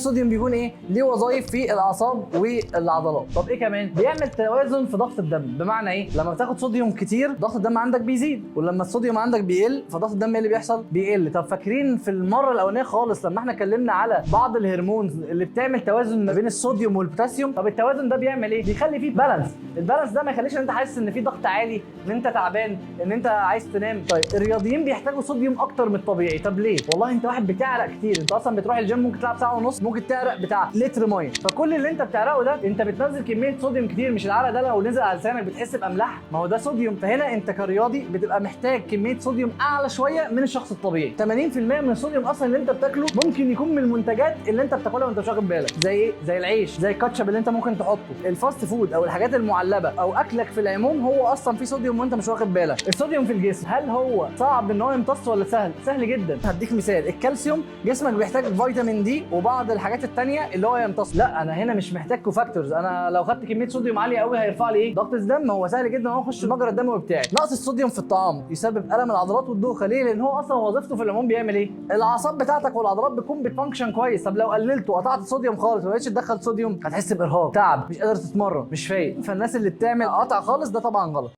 الصوديوم بيكون ايه؟ ليه وظائف في الاعصاب والعضلات. طب ايه كمان؟ بيعمل توازن في ضغط الدم. بمعنى ايه؟ لما بتاخد صوديوم كتير ضغط الدم عندك بيزيد، ولما الصوديوم عندك بيقل فضغط الدم ايه اللي بيحصل؟ بيقل. طب فاكرين في المرة الاولانية خالص لما احنا اتكلمنا على بعض ال hormones اللي بتعمل توازن ما بين الصوديوم والبوتاسيوم؟ طب التوازن ده بيعمل ايه؟ بيخلي فيه balance. ال balance ده ما يخليش ان انت حاسس ان في ضغط عالي، ان انت تعبان، ان انت عايز تنام. طيب الرياضيين بيحتاجوا صوديوم اكتر من الطبيعي. طب ليه؟ والله انت واحد بتعرق كتير، انت اصلا بتروح الجيم ممكن تلعب ساعة ونص، ممكن تعرق بتاع لتر ميه، فكل اللي انت بتعرقه ده انت بتنزل كمية صوديوم كتير. مش العرق ده لو نزل على لسانك بتحس باملاح؟ ما هو ده صوديوم. فهنا انت كرياضي بتبقى محتاج كمية صوديوم اعلى شوية من الشخص الطبيعي. 80% من الصوديوم اصلا اللي انت بتاكله ممكن يكون من المنتجات اللي انت بتاكلها وانت مش واخد بالك. زي ايه؟ زي العيش، زي الكاتشب اللي انت ممكن تحطه، ال fast food او الحاجات المعلبه، او اكلك في العموم هو اصلا فيه صوديوم وانت مش واخد بالك. الصوديوم في الجسم هل هو صعب ان هو يمتص ولا سهل؟ سهل جدا. هديك مثال، الكالسيوم جسمك بيحتاج فيتامين D وبعض الحاجات التانية اللي هو يمتص. لا انا هنا مش محتاج cofactors، انا لو خدت كمية صوديوم عالية قوي هيرفع لي ايه؟ ضغط الدم. هو سهل جدا ان هو يخش مجرى الدم بتاعي. نقص الصوديوم في الطعام يسبب الم العضلات والدوخه. ليه؟ لان هو اصلا وظيفته في العموم بيعمل ايه؟ الاعصاب بتاعتك والعضلات بتكون بت function كويس. طب لو قللته وقطعت الصوديوم خالص وما بقتش تدخل صوديوم هتحس بارهاق، تعب، مش قادر تتمرن، مش فايق. فالناس اللي بتعمل قطع خالص ده طبعا غلط.